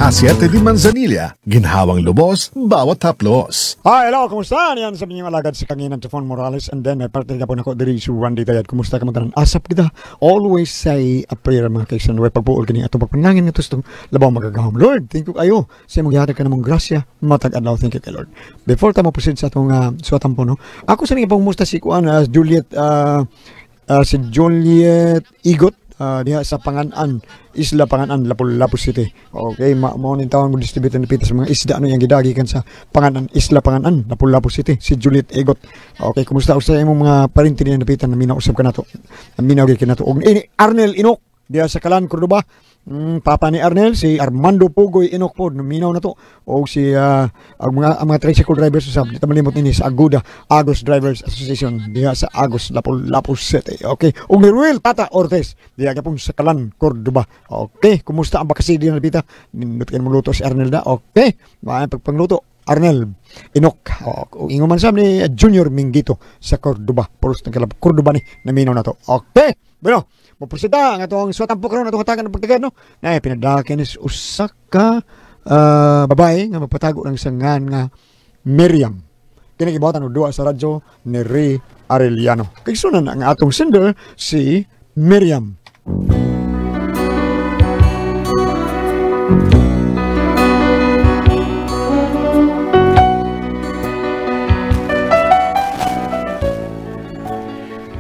Asiete di Manzanilla, ginhawang lubos, bawat haplos. Hi, hello, kumusta? Yan sa inyong alagad sa kanginan Tefon Morales, and then may partner ka po nako diri si Randy Tayad. Kumusta ka man tanan? Asap kita. Always say a prayer mga kaisan. Way pagbuol kini atong pagpanangin nga tustong labaw magagahom. Lord, thank you kayo sa imong gihatag ka namong grasya matag adlaw. Thank you kay Lord. Before ta mo proceed sa atong suwatan po, no? Ako sa ning kumusta si kuan Juliet si Juliet Igot diha sa Panganan, Isla Panganan, Lapu-Lapu City. Okay, mao ning tawon mo distribute ni sa mga isda ano yang gidagi kan sa Panganan, Isla Panganan, Lapu-Lapu City, si Juliet Egot. Okay, kumusta usa imong mga parinti niya napitan na minaw usab kanato. Minaw gyud kanato. Og ini Arnel Inok diha sa Kalan, Cordoba. Papa ni Arnel, si Armando Pugoy Inok po, naminaw na to. O si ang mga tricycle drivers usab, di ta malimot nini sa Aguda Agos Drivers Association diha sa Agos, Lapu-Lapu City. Okay, ug ni Ruel Tata Ortiz diha gapon sa Kalan, Cordoba. Okay, kumusta ang bakasi diha nalpita? Nindot kay moluto si Arnel da. Okay, maayong pagpangluto Arnel Inok. O ingon man sab ni Junior Mingito sa Cordoba. Puros ng kalab Cordoba ni naminaw na to. Okay, bueno, moproseda ang atong suwatan po karon atong hatagan ng pagtagad, no. Nay pinadake ni usa ka babae nga magpatago ng sangan nga Miriam. Kini gibuhatan og duwa sa radyo ni Ray Arellano. Kay sunan ang atong sender si Miriam.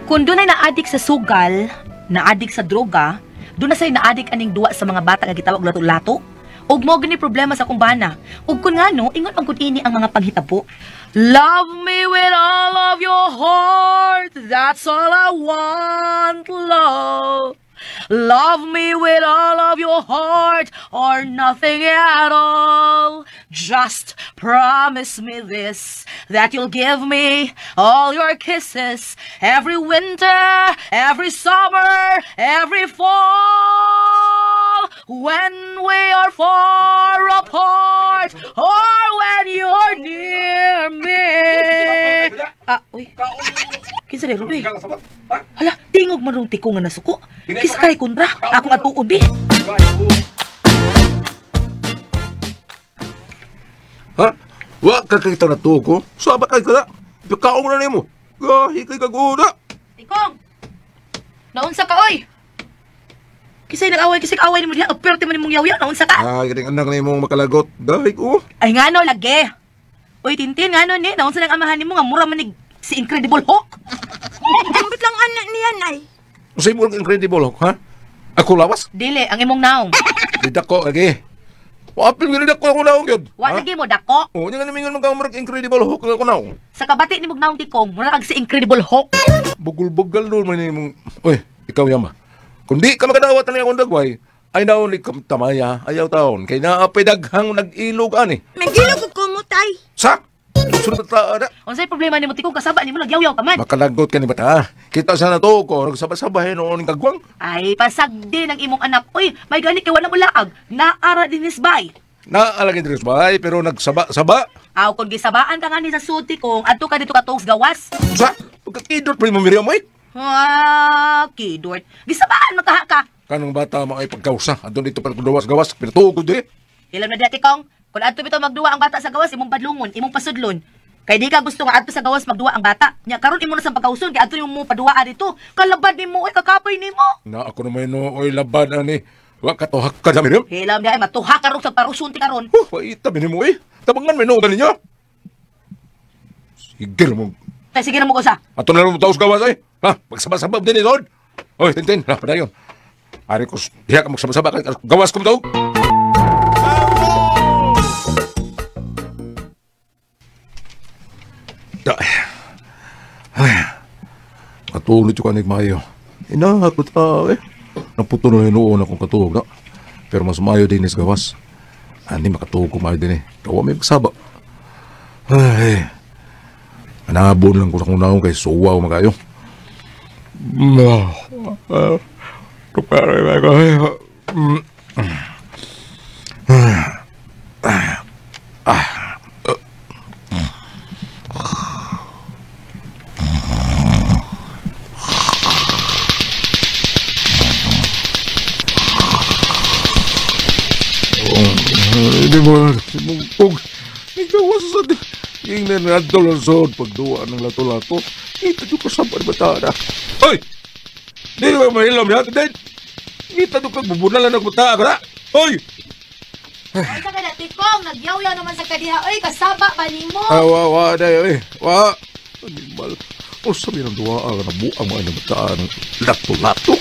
Kung doon ay naadik sa sugal, naadik sa droga, doon na sa'yo naadik aning duwa sa mga bata nga gitawag lato-lato. Ug mo gani problema sa akong bana. Ug kun ngano, ingon ang kun ini ang mga panghitabo. Love me with all of your heart, that's all I want, love. Love me with all of your heart or nothing at all. Just promise me this, that you'll give me all your kisses every winter, every summer, every fall. When we are far apart or when you're near me. Ah, uy. Kinsa ni Ruby? Hala, tingog man rong tiko nga nasuko. Kisa kay kontra, akong atuod di. Ha? Wa ka kita na tuko? Saba kay kada. Pikaong na nimo. Gahi kay kaguda. Tikong. Naunsa ka oy? Kisay nag-away, kisay away nimo diha. Aperte man nimong yawya, naunsa ka? Ah, ganing anak nimo makalagot. Gahi ko. Ay ngano lagi. Oy Tintin, ngano ni? Naunsa nang amahan nimo nga mura man ni si Incredible Hulk? Ambot lang anak niya nay. Unsay mo ang Incredible Hulk, ha? Ako lawas? Dili, ang imong naong. Di dako lagi. Wa apil gyud dako ako naong gyud. Wa lagi mo dako. Oh, nya nga mingon man ka murag Incredible Hulk ako naong. Sa kabati ni mong naong tikong, mura kag si Incredible Hulk. Bugol-bugal nun man imong. Oy, ikaw yama. Kung di ka makadawat ani akong dagway, ay naon ni tamaya, ayaw taon. Kay naapay daghang nag-ilog ani. Nagilog ko mo tay. Sa? Sunod ta na. Unsay problema nimo tikong kasaba nimo nagyaw-yaw ka man? Makalagot ka ni bata. Kita sa nato ko nagsabay-sabay noon ning kagwang. Ay pasagdi ng imong anak. Uy, may gani kay wala mo laag. Naara dinis bay. Naa lagi dinis bay pero nagsaba-saba. Aw kon gisabaan ka ngani sa sulti kong adto ka dito katuog gawas. Sa? Pagkakidot pa mo Miriam oy. Ah, kidort. Gisabaan makaha ka. Kanang bata mo ay pagkausa. Adto dito pa gawas-gawas pinatuog di. Hilam na diha tikong. Kung adto bitaw magduwa ang bata sa gawas imong padlungon, imong pasudlon. Kay di ka gusto nga adto sa gawas magduwa ang bata. Nya karon imo na sa pagkauson kay adto nimo paduwa dito. Kalabad nimo oy, kakapoy nimo. Na ako naman no oy labad ani. Wa ka tuhak ka Miriam. Hilam diha ay matuhak ka sa parusun ti karon. Huh, paita mo eh. Tabangan may nood ninyo. Sige mo. Tay sige na mo usa. Ato na lang mo taos gawas ay. Ha, magsabasabab din ito. Oy, Tintin, ha, padayon. Ari ko, diha ka magsabasaba gawas ko mo. Ay, katulog ko kanig maayo. Inahakot ta eh. Naputo na noon akong katuog na. Pero mas maayo din is gawas. Ani makatuog ko maayo din eh. Kawa may magsaba. Ay, anabon lang ko sa kong naong kay suwaw magayo. Animal, mungkog. Nagdawas sa ingnan nga dolasod pagduwa ng lato-lato. Ito yung kasama ni bata na. Hoy! Di ba mahilom niya? Kita doon kang bubunalan ng bata ka na. Hoy! Ay, ka na, Tikong. Nagyaw-yaw naman sa kadiha. Oy, kasaba ba nimo? Ah, wa, day, oy. Wa. Animal. O sabi ng duwa ka na buang mga bata ng lato-lato.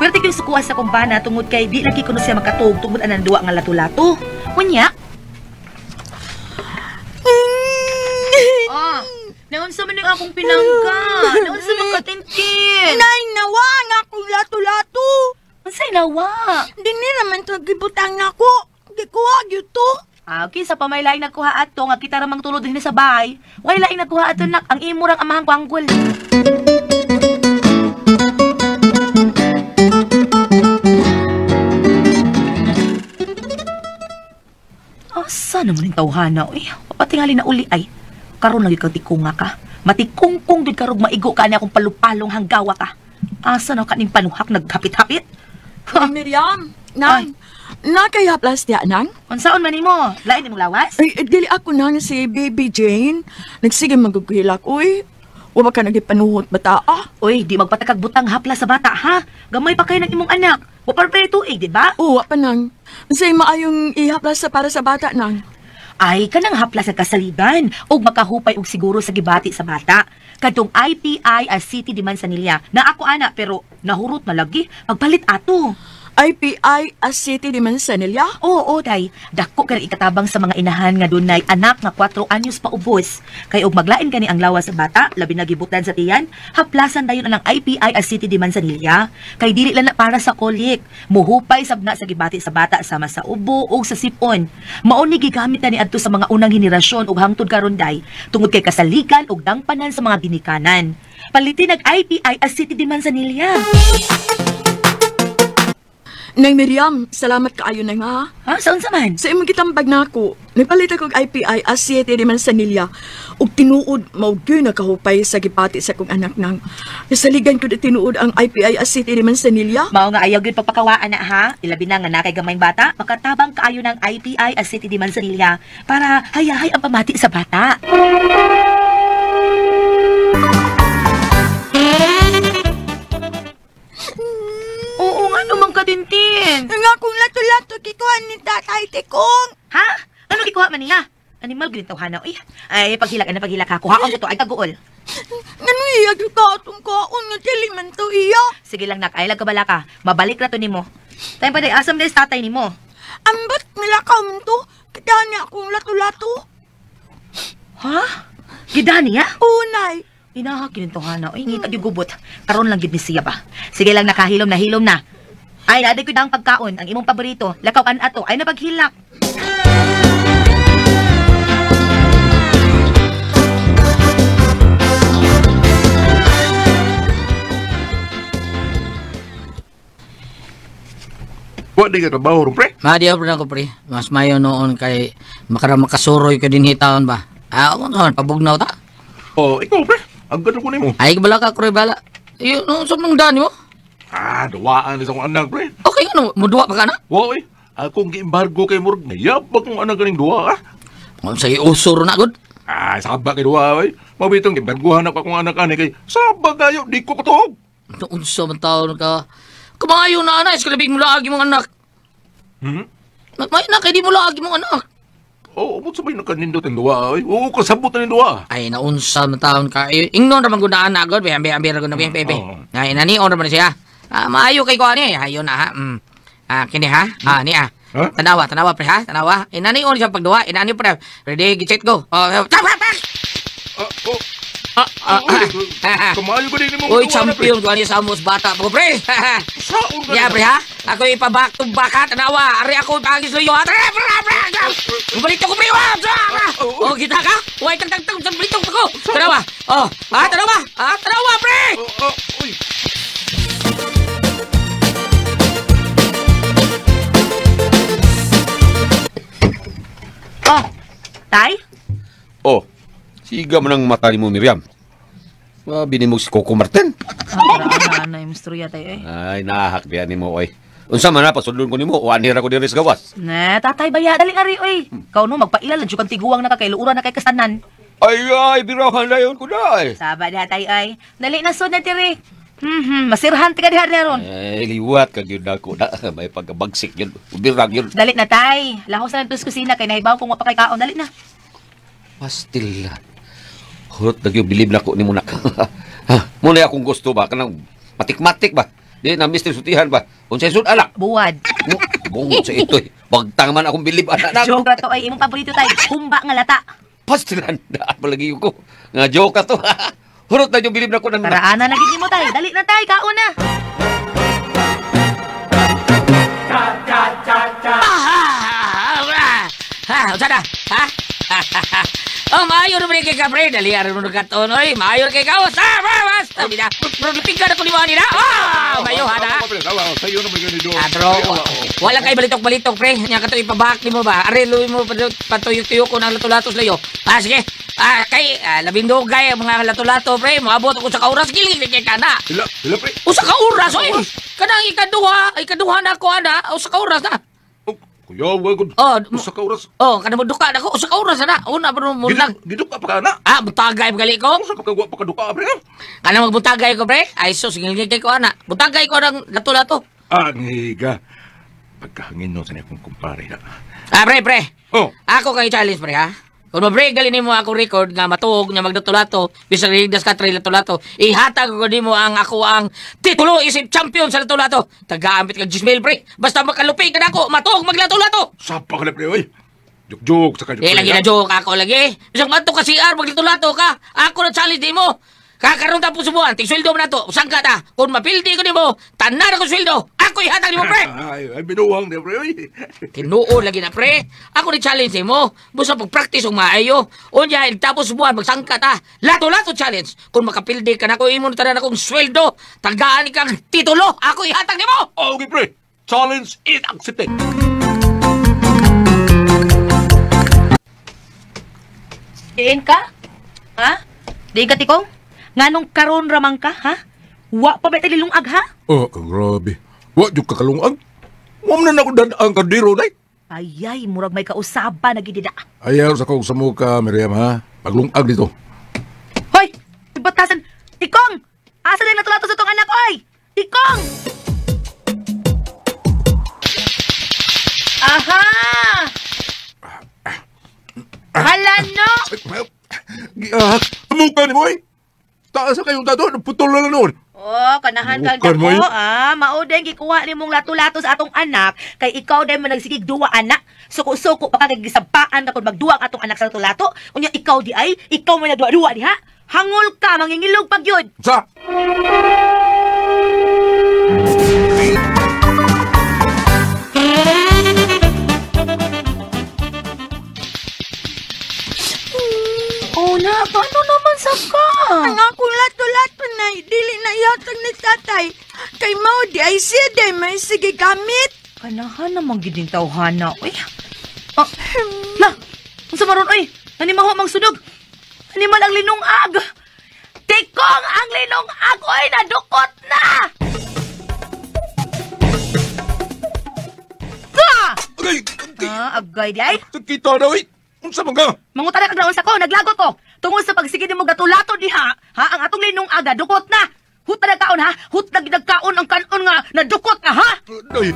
Pwerte kayong sukuha sa kumbana tungod kay di lagi kuno siya makatug tungod anang duwa nga lato-lato. Unya. Ah, naunsa man yung akong pinangga. Naunsa man katintin. Nay, nawa nga akong lato-lato. Unsay nawa? Dini naman to gibutang nako. Gikuha gyud to. Ah, okay, sa pamay laing nagkuha ato nga kita ramang tulod dinhi sa bahay. Way laing nagkuha ato nak ang imo rang amahang kwanggol. Asa naman yung tawhana, uy. Patingali na uli ay. Karon lagi kang tikunga ka. Matikungkong gid karog maigo ka niya akong palupalong hanggawa ka. Asa na kaning panuhak naghapit-hapit? Miriam, nang, nakaya plastia nang? Unsaon man nimo? Lain imong lawas? Ay, dili ako nang si Baby Jane. Nagsige magugilak, uy. Wa ba ka nagipanuhot bata, ah? Uy, di magpatakag butang hapla sa bata, ha? Gamay pa kayo ng imong anak. Wa pa pa tuig, di ba? Oo, wa pa nang. Unsay maayong ihaplas sa para sa bata nang? Ay, kanang hapla sa kasaligan og makahupay og siguro sa gibati sa bata. Kadtong IPI as City di Manzanilla. Na ako ana pero nahurot na lagi. Pagpalit ato. IPI as City di Manzanilla? Oo, day. Dako ka ikatabang sa mga inahan nga dunay anak nga 4 anyos pa ubos. Kay og maglain kani ang lawas sa bata, labi na gibutan sa tiyan, haplasan dayon ang IPI as City di Manzanilla. Kay dili lang na para sa kolik. Muhupay sabna sa gibati sa bata sama sa ubo ug sa sipon. Mao ni gigamit na ni adto sa mga unang henerasyon ug hangtod karon day, tungod kay kasaligan ug dangpanan sa mga ginikanan. Palitin nag IPI as City di Manzanilla. Nang Miriam, salamat kaayo nang ha. Ha? Saan sa man? Sa imong gitambag nako, nagpalit ako og IPI as City di Manzanilla ug tinuod mao gyud nakahupay sa gibati sa kong anak nang. Nasaligan ko na tinuod ang IPI as City di Manzanilla. Mao nga ayaw gyud pagpakawaan na ha. Ilabi na nga nakay gamayng bata, makatabang kaayo ng IPI as City di Manzanilla para hayahay ang pamati sa bata. Oo nga naman katintin. Nga akong lato-lato kikuha ni Tatay Tikong. Ha? Ano gikuha man niya? Animal gyud tawhana oy. Ay paghilak ana paghilak ha. Kuhaon ko to ay kaguol. Ngano iya gyud ka atong kaon nga dili man to iya. Sige lang nak, ay lang kabala ka. Mabalik ra to nimo. Tayo pa day asam day sa tatay nimo. Ambot nilakaw man to. Kidani akong lato-lato. Ha? Gidani niya? Unay. Inahakin to hana. Ay, ngita gyud gubot. Karon lang gid ni siya ba. Sige lang nakahilom na hilom na. Ay, naday ko ang pagkaon, ang imong paborito. Lakaw kan ato. Ay napaghilak. Wa di ka trabaho ron, pre. Madiyo pre ako pre. Mas mayo noon kay makara makasuroy ko din hitaon ba. Ah, ano man pabugnaw ta. Oh, ikaw pre. Ang ganda ko nimo. Ay bala ka pre bala. Iyo no sa mong dani mo. Ah, duwaan ni sa akong anak, pre. Okay ano muduwa pa ka na? Wa oy. Akong giembargo kay murag nayabag kong anak kaning duwa ah. Ang sige usor na gud. Ah, saba kay duwa oy. Mabitong giembargohan ako akong anak ani kay saba kayo di ko katuog. No, unsa man taon ka. Kumayo na ana, iskalabig mo laagi mong anak. Hmm? May na kay di mo laagi mong anak. Oo, mo sabay nakanindot ang duwa oy. Oo, kasabot na ni duwa. Ay naunsa man taon ka. Ingnon ra man gud na anak gud. Be be be ra gud na be be. Oo. Ay nani on ra man siya. Ah, maayo kay ko ani. Ayo na ha. Ah, kini ha. Ah, ni ah. Huh? Tanawa, tanawa pre ha, tanawa. Inani on siya pagduwa, inani pre. Ready, get set, go. Oh, tap, tap, tap. Ah, oh. Ah, ah, ah. Kamayo ba din mo? Uy, champion ko ani sa amos bata po pre. Saon ka Ya pre ha. Ako ipa back to back ha, tanawa. Ari ako pagis luyo ha. Pre, pre, pre. Balito ko pre. Wa. Oh, kita ka? Way tang tang tang balito ko. Tanawa. Oh, ah, tanawa. Ah, tanawa pre. Oh, oh, uy. Oh, tay? Oh, siga man ang mata ni mo, Miriam. Binimog si Coco Martin. Ah, na misterya tayo eh. Ay, nahak biya nimo oy. Unsa man na pasudlon ko nimo, o anira ko diri sa gawas. Na, tatay baya, dali nga ri, oy. Kau no, magpailal, jud kang tiguang na ka, kay luura na kay kasanan. Ay, ay, birahan na yun ko na. Saba diha tay ay. Dali na sud na diri. Masirhan ti ka diha ron. Eh, liwat ka gyud nako na. May pagkabagsik yun. Birag yun. Dali na tay. Lahos na nagtus kusina kay nahibaw kung wa pa kay kaon. Dali na. Pastila. Hurot na gyud bilib na ko ni Munak. Muna akong gusto ba? Kanang matik-matik ba? Di na mister sutihan ba? Unsay sud alak? Buwad. Bungot sa ito eh. Bagtang man akong bilib anak na. Joke ra to ay imong paborito tay. Humba nga lata. Pastilan daan palagi ko. Nga joke ka to. Hurot na yung bilib na ko ng Paraana na gid nimo tay. Dali na tay, kaon na. Ha, unsa na? Ha? Oh, maayo naman kay ka, pre. Dali, aron mo nagkataon, oy. Maayo kay ka. Oh, sa, basta, bida. Pero lipig ka na kung nila. Oh, maayo, ha, na. Sayo naman yun ito. Ah, pero, wala kay balitok-balitok, pre. Nya ka to ipabak nimo ba? Are, luwi mo, patuyok-tuyok ko ng lato-lato sa layo. Ah, sige. Ah, kay, labing dugay ang mga lato-lato, pre. Moabot ako sa kauras. Gilig, kay ka na. Hila, hila, pre. Usa ka oras, oy. Kanang ikaduha na ako, ana. Usa ka oras na. Kuya, wag Oh, usa ka oras. Oh, kana mo duka na ako, usa ka oras na. Una pa mo lang. Giduka pa ka na. Ah, butagay pa gali ko. Usa ka kagwa pa ka duka, pre. Kana magbutagay ko, pre. Ay sus, gilgil kay ko ana. Butagay ko ng lato-lato. Ang higa. Pagkahangin no sa akong kumpare na. Ah, pre, pre. Oh. Ako kay challenge, pre, ha. Kung ma-break gali nimo ako record nga matuog nga maglato-lato, bisag ligdas ka tray lato-lato, ihatag ko nimo ang ako ang titulo isip champion sa lato-lato. Tagaambit kag 10,000, pre. Basta makalupi ka nako, matuog maglato-lato. Sapa ka na, pre, oy. Juk-juk sa kayo. Eh, lagi na joke ako lagi. Bisag madto ka CR, maglato-lato ka. Ako na challenge nimo. Kakaroon tapos subuan, tig sweldo mo na to. Usangka ta. Kung mapildi ko nimo, tanan ako sweldo. Ako ihatag nimo, pre. Ay, binuwang na, pre, oy. Tinuod lagi na, pre. Ako ni challenge nimo. Busa pag-practice og maayo. Unya, tapos subuan magsangka ta. Lato-lato challenge. Kung makapildi ka nako, imo na tanan akong sweldo. Tagaan kang titulo. Ako ihatag nimo. Okay, pre. Challenge is accepted. Diin ka? Ha? Diin ka tikong? Nganong karon ramang ka, ha? Wa pa ba talilungag, ha? Oh, grabe. Wa jud ka kalungag. Wa man na ako dad-ang kardiro day. Ayay, murag may kausaba na gid dida. Ayaw sa kong samuka, Miriam, ha? Paglungag dito. Hoy! Batasan! Tikong! Asa din natulato sa tong anak, oy? Tikong! Aha! Hala no! Samuka ni mo, oy! Taas sa kayong tato, putol na lang noon. Oh, kanahan kang Bukan mo dako, eh. ah. Mao din gikuha nimong lato-lato sa atong anak kay ikaw din man nagsigig duwa anak. Suko-suko pa ka kay gisampaan ka kung magduwa ang atong anak sa lato-lato. Unya ikaw di ay, ikaw man nagduwa-duwa diha. Hangol ka, mangingilog pag yun. Sa! Oh, na, paano naman sa ka? Ang akong lato-lato na, dili na ihatag ni tatay. Kay mao di ay siya di may sige gamit. Kanahan namang giding tawhana, uy. Ah, la, unsa maron oy? Animaho mang sunog. Animal ang linungag. Tikong ang linungag, oy, nadukot na. Ah! Agay! Ah, agay di ay. Kita na, oy! Unsa man ka? Mangutana kag naunsa ko, naglagot ko. Tungod sa pagsigid nimo gatulato diha, ha, ang atong linungag nadukot na. Hut na nagkaon ha, hut na nagkaon ang kanon nga nadukot na ha. Day!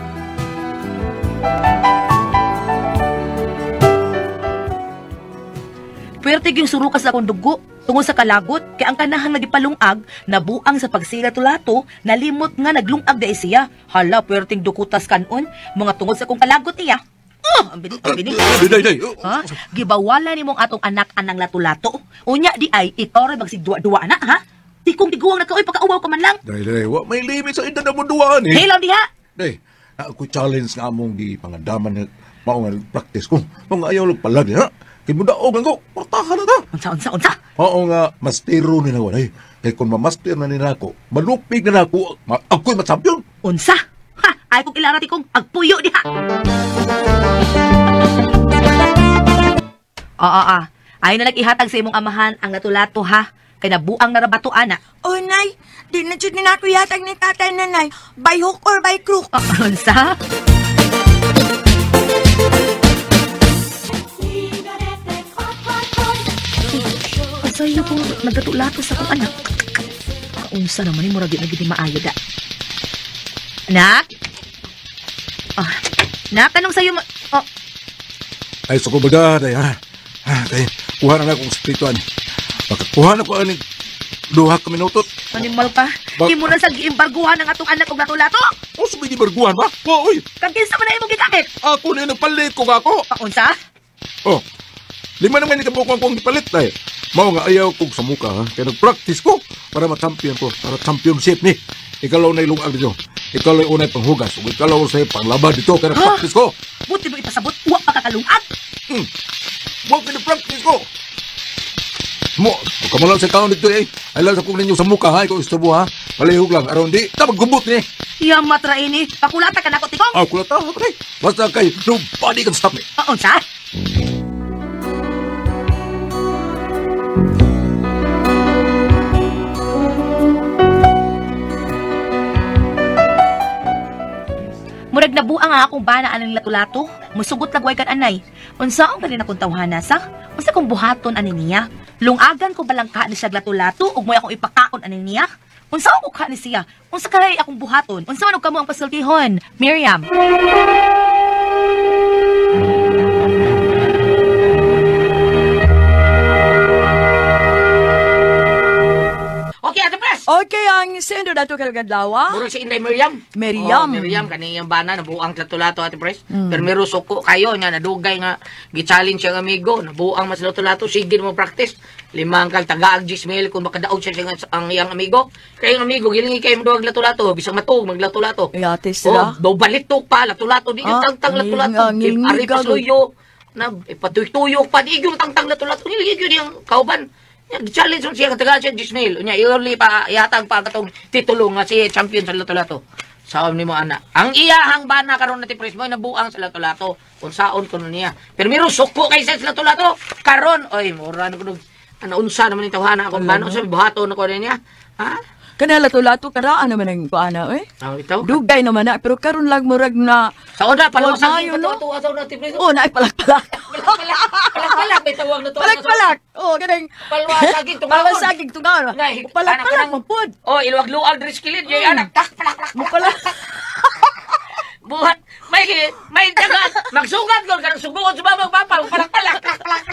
Puwerte gyung surukas sa akong dugo tungod sa kalagot kay ang kanahan nga gipalungag nabuang sa pagsila tulato nalimot nga naglungag dai siya. Hala, puwerteng dukutas kanon mga tungod sa akong kalagot niya. Oh, ang binig, ang binig. Day, day! Ha? Gibawala nimong atong anak anang lato-lato. Unya di ay ikaw ra magsigduwa-duwa na ha. Tikong tiguang na ka oy pagkauwaw ka man lang. Day, day, wa may limit sa edad na mo duwaan eh. Hilaw diha. Day, ako challenge nga among di pangandaman na mao nga practice ko. Mga ayaw lang palag ha. Kay mudaog lang ko, portahan na ta. Unsa unsa unsa? Oo nga, mastero ni na day. Kay kung mamaster na ni nako, malupig na nako, ako'y ma-champion. Unsa? Ha, ay kong ilara tikong agpuyo diha. Oo, ah. Ay na nag-ihatag sa imong amahan ang lato-lato ha. Kay nabuang narabato ana. Oh, nay, di na jud ni nako yatag ni tatay nanay. By hook or by crook. Unsa? Asayo kung nagkatulato sa akong anak. Unsa naman ni murag di maayo da. Anak? Ah, nak, anong sayo mo? Oh, Ay, sa kumbaga, day, ha? Kay, kuha na akong spirituan. Makakuha na ko aning 2 ka minuto. Animal pa. Imo na sa giimbarguhan ang atong anak og lato-lato. O, sumay di barguhan ba? Oh, oy. Kag kinsa man na imong gigamit? Ako na nagpalit ko ako. Unsa? Oh, 5 naman ni kabuok akong gipalit, day. Mao nga ayaw kog sa muka, ha? Kaya nag-practice ko para ma-champion ko, para championship ni. Ikalaw na ilungag dito. Ikalaw yung unay panghugas. Ug ikalaw sa panglaba dito. Kaya nag-practice ko. Buti mo ipasabot, wa pa kakalungag. Wa ka nag-practice ko. Mo, kamalang sa kaon dito eh. Ay lang sa kong ninyo sa muka ha. Ikaw istorbo ha. Palihog lang. Aron di, tabag gubot ni. Yamat ra ini. Pakulata ka nako, Tikong. Ah, kulata. Okay. Basta kay nobody can stop me. Unsa? Murag nabuang nga akong bana anang lato-lato. Musugot lagway kan anay. Unsaon gali na kong tawhana sa? Unsa kong buhaton ani niya? Lungagan ko balangka ni siya lato-lato ug moy akong ipakaon ani niya? Unsaon ko ka ni siya? Unsa kay akong buhaton? Unsa man og kamo ang pasultihon? Miriam. Okay, Ate Pres. Okay, ang sendo dato kalgadlawa. Murag si Inday Miriam. Miriam. Oh, Miriam, kaniyang bana, nabuang lato-lato, Ate Pres. Pero meron suko kayo, nga nadugay nga, gi-challenge siyang amigo, nabuang mas lato-lato, sige mo practice. 5 kal tagaag Gismail kung makadaog siya ang iyang amigo. Kaya ang amigo, gilingi kayo maduag lato-lato, bisang matug, maglato-lato. Yate sila. Oh, daw balitok pa, lato-lato, di yung tangtang lato-lato. Ari pasluyo, na ipatuyok pa, di yung tangtang lato-lato, gilingi yun yung kauban. Challenge siya katagaan siya Gismail. Unya early pa ihatag pa katong titulo nga si champion sa lato-lato. Saon nimo ana. Ang iyahang bana karon na ti Pres mo nabuang sa lato-lato. Unsaon kuno niya. Pero meron suko kay sa lato-lato. Karon oy mura na kuno ana unsa naman ni tawhana akong bana unsa buhaton ako niya. Ha? Kana lato-lato karaan naman ang kuana eh. Ah, ito. Dugay naman na pero karon lang murag na Sa una palawasag no? to sa una ti Pres. Oh, naay palak-palak. Palak-palak may tawag na to. Palak-palak. Oh, kanang Palwasagig tungaon. Palwasagig tungaon. Palak-palak man pud. Oh, iluwag-luwag diri sa kilid, jay anak tak palak-palak. Mupalak. Buhat may dagat magsugat gol kanang subuon sa babang papa palak-palak palak-palak.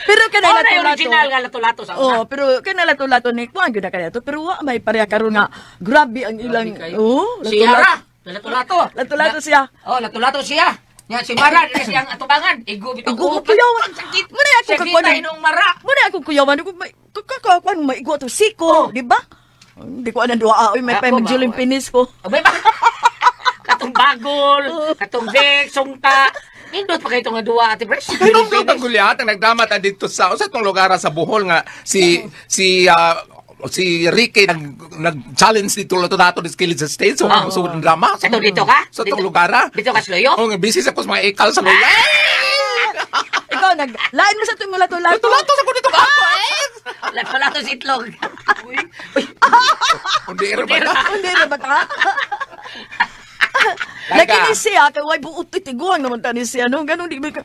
Pero kanay lato-lato. Original nga lato-lato sa una. Oh, pero kanay lato-lato ni kuan gyud na kaya to. Pero wa may pareha karon nga grabe ang ilang oh, siya. Lato-lato. Lato-lato siya. Oh, lato-lato siya. Nya si Mara diri siyang atubangan. Igo bitaw. Igo kuyawan. Muna ako kakuan. Mara. Muna ako kuyawan ko may kakakuan maigo to siko, di ba? Hindi ko anang duwa. Oy, may pa magjuling pinis ko. May ba? Katong bagol, katong bek, sungta. Nindot pa kayo itong duwa, Ate Pres. Hinumdum ang gulyat ang nagdamatan dito sa usa tong lugar sa Bohol nga si Ricky nag-challenge dito lato-lato ni Skillet sa stage. So, so drama. Sa dito ka? Sa itong lugar. Dito ka, Sloyo? Oo, busy sa ko sa mga ikal sa lugar. Ikaw, naglain mo sa itong lato-lato. Lato-lato sa ko dito ka. Lato-lato sa itlog. Hindi ra ba ta? Hindi ra ba ta? Lagi ni siya, kay way buot tiguang naman ta ni siya. No? Ganun, di ba ka...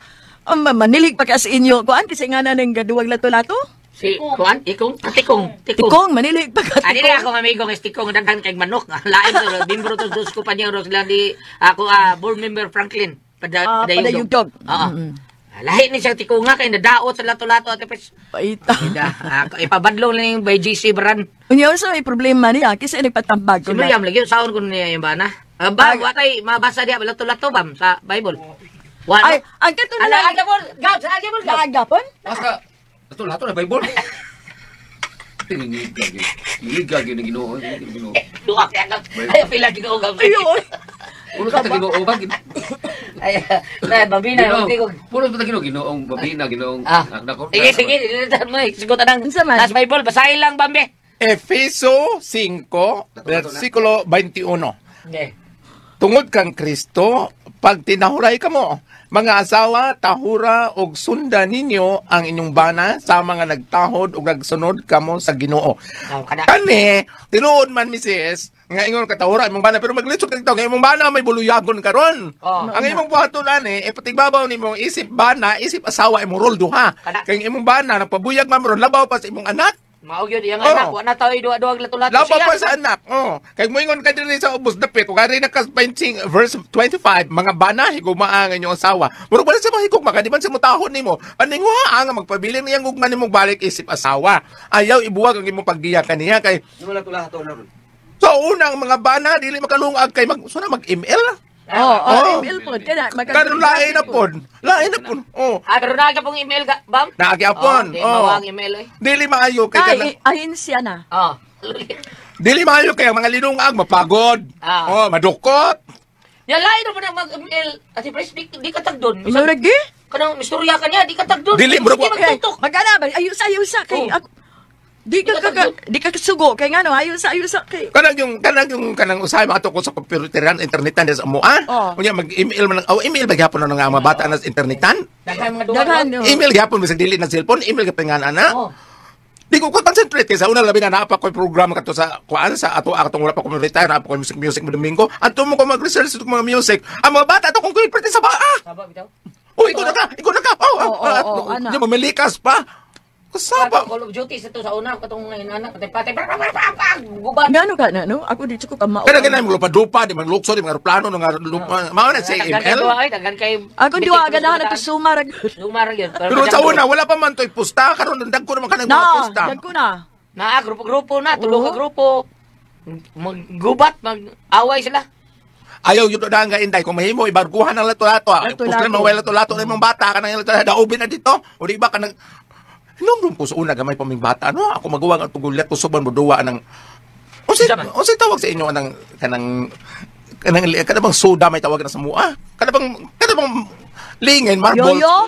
Manilig pa ka sa inyo. Kuan, kasi nga na ng gaduwag lato-lato? Si, kuan, ikong, tikong, tikong. Tikong, manilig pa ka, tikong. Ani na akong amigo ng tikong, daghan kay manok. Lain to, bimbro to, dos ko pa niya, sila di, ako, board member Franklin. Padayugdog. Oo. Lahi ni siya tikong nga, kay nadaot sa lato-lato. Ate Pres. Paita. Ipabadlong lang yung by GC Brand. Unya, sa may problema niya, kasi nagpatambag ko Si na. Miriam, lagi, sahon ko niya yung bana. Ba, watay, mabasa diya, lato-lato bam, sa Bible. Wala. Ay, ang kato na lang. Ala, Gab, sa agapon, Gab. Agapon? Basta, lato-lato na Bible. Tinigag, yun ang Ginoo. Duha kaya Gab. Ay, pila Ginoo, Gab. Ayun. Puno sa Ginoo ba? Ay, na, babina. Puno sa Ginoo, Ginoong babina, Ginoong... Sige, sige, sigutan ang last Bible, basahin lang, Bambi. Efeso 5, versikulo 21. Okay. Tungod kang Kristo, pag tinahuray ka mo, Mga asawa, tahura og sunda ninyo ang inyong bana sa mga nagtahod og nagsunod kamo sa Ginoo. Kani, tinuod man misis, nga ingon katahura imong bana pero maglisod ka dito nga imong bana may buluyagon karon. Oh. Ang imong buhaton ani, ipatigbabaw nimo isip bana, isip asawa imong rol duha. Kay imong bana nagpabuyag man ron labaw pa sa imong anak. Mao gyud iyang Oh. anak, wa na taoy duwa-duwag lato-lato Labaw siya. pa sa anak. Oh. Kay moingon ka dinhi sa ubos dapit, ug ari na ka 20 verse 25, mga bana higugmaa ang inyong asawa. Murag wala sa mga higugma ka, di man sa mutahon nimo. Paninguha ang magpabilin niyang gugma nimong balik isip asawa. Ayaw ibuwag ang imong paggiya kaniya kay Wala tulato na ron. So unang mga bana dili makalungag kay mag so na mag-ML. Oh, Oh. email po. Kana, Karon lain na pod. Lain na pod. Oh. Ah, karon na ka pong email ka, bam? Naagyapon. Oh, di Oh. mawang email oy. Dili maayo kay Ay, kanang ahin siya na. Oh. dili maayo kay ang mga linungag mapagod. Ah. Oh, madukot. Ya lain na po na mag-email. Ati Pres, di ka tagdon. Murag gi? Kanang istorya ka niya, di ka tagdon. Dili, murag wa- Di magtutok. Magana ba? Ayos ayos sa kay Oh. ako. Di ka di ka kasugo kay ngano ayos ayos sa kay. Kanang yung kanang usahay mga ko sa computeran internetan sa amo ah. Oh. Unya mag-email man oh email ba gyapon na nga mga bata na sa internetan? Daghan mga duwa. Daghan no. Email gyapon bisag dili na cellphone, email gyapon nga ana. Oh. Di ko concentrate kay sa una labi na naa pa ko'y programa kato sa kuan sa ato atong wala pa ko retire naa pa ko'y music music mo Domingo. Adto mo ko mag-research sa mga music. Ang mga bata ato kung kuy sa baa. Saba bitaw. Oh, ikaw na ka, ikaw na ka. Oh, Oo, oh, oo, ana. Di mo malikas pa. Kasaba. Call of Duty sa to sa una katong anak patay patay. Gubat. Ngano ka na no? Ako di ko ka mao. Kada ganay mo lupa-dupa, di man lukso, di mga aeroplano, nga lupa. Mao na sa Daghan kay ML. duwa ay, daghan kay Ako duwa ganahan na sumar. Sumar gyud. Pero sa una wala pa man to'y pusta karon dagko naman kanang mga Na, pusta. dagko na. Naa grupo-grupo na, tulo ka Oo. grupo. Maggubat, mag-away sila. Ayaw yun na nga inday kung mahimo ibarguhan ang lato-lato. Lato-lato. Pusta man way lato-lato na imong bata kanang lato-lato daubin na dito. O di ba kanang Hinumdum ko sa una gamay pa ming bata no ako magawa ang tugulat ko suban mo duwa anang unsay Unsa man? unsay tawag sa inyo anang kanang kanang kada bang soda may tawag na sa mua kada bang lingin marble Yoyo?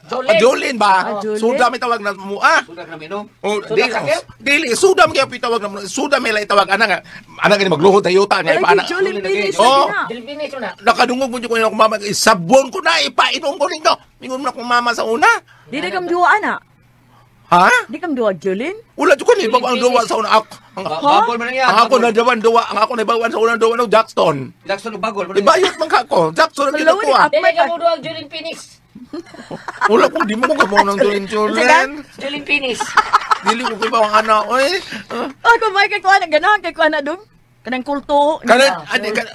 Ah, Jolene ba? Ah, Jolene. Soda may tawag na mua. Suda ka minom. Oh, Suda dili, ka, Kev? dili, suda may kaya tawag na suda may lay tawag ana nga ana gani magluhod tayo ta nga Ay, ipa ana. Jolene Pinis Oh. lagi na. Jolene na. Nakadungog mo ko akong mama sabon ko na ipainom ko ninyo. Mingon mo na akong mama sa una. Di na kam duwa ana. Ha? Di kam duwa Jolene? Wala jud ko ni ang duwa sa una ako. Ang, Bagol man lang yan. ang ako na dawan duwa, ang ako na bawan sa unang duwa no Jackson. Jackson og bagol. man lang yan. Ibayot man ka ko. Jackson ang Hello, ginakuha. ni Dili ka mo duwag Jolene Phoenix. Wala ko di mo ko kamo ng Jolene Jolene. Jolene Phoenix. Dili ko kibaw ang ana oy. Ako may kay kuan ganahan kay kuan na dong. Kanang kulto. Kanan adi kan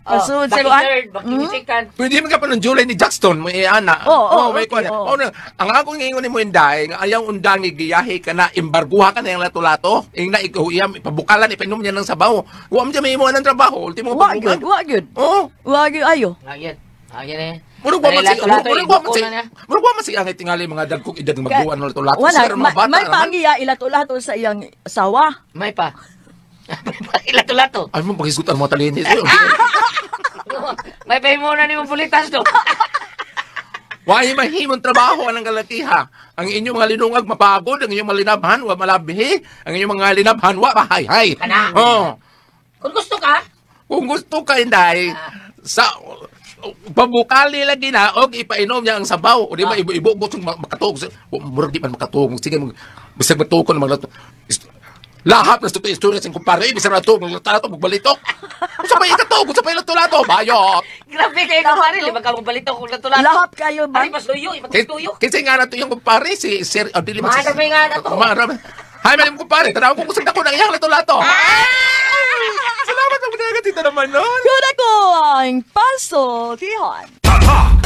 Pasud sa Baki luan. third, baki second. Pwede man ka pa ng July ni Jackson, mo ana. Oo, may okay, kuwan. oo. Oo, na- ang akong ingon ni mo inday, nga ayaw undang giyahe ka na embarguha ka na yung lato-lato. Ing na ikaw iyam ipabukalan ipainom niya ng sabaw. Wa man may imo ng trabaho, ultimo Wa gyud, wa gyud. Oo. Wa gyud ayo. Ayan. Ayan eh. Murag wa man si Lato-lato, murag wa man si ibuko na niya. murag wa man si ang tingali mga dagkong edad nga magduwa ng lato-lato. Wala, Sir, mga bata may naman. paangiya ilato-lato sa iyang asawa. May pa. May pa ilato-lato. Ay mo paghisgutan mo talinis. May pa muna ni mong pulitas do. Why mahimong trabaho ang galatiha? Ang inyong mga linungag mapagod, ang inyong mga linabhan wa malabhi, ang inyong mga linabhan wa mahayhay. Kana. Oh. Kung gusto ka, Kung gusto ka inday, sa pabukali lagi na og ipainom niya ang sabaw. O di ba ibo-ibo gusto makatuog. Murag di man makatuog. Sige mag bisag matuog ko mga lahap na sa istorya sa kumpare, bisag matuog maglato magbalitok. Usa pa ikatuog, usa pa ilato-lato, bayot. grabe kayo kumpare, lima ka magbalito kung lato-lato. Lahap kayo ba? Ari mas luyo, ipatuyo. Kasi nga na to yung kumpare si Sir oh, dili man si- Maharap nga na to. Maharap. Hay man yung kumpare, tanaw ko kusog dako ng iyang lato-lato. Salamat ang mga tita naman nun. Yun ako ang paso, Tihon. Tatak!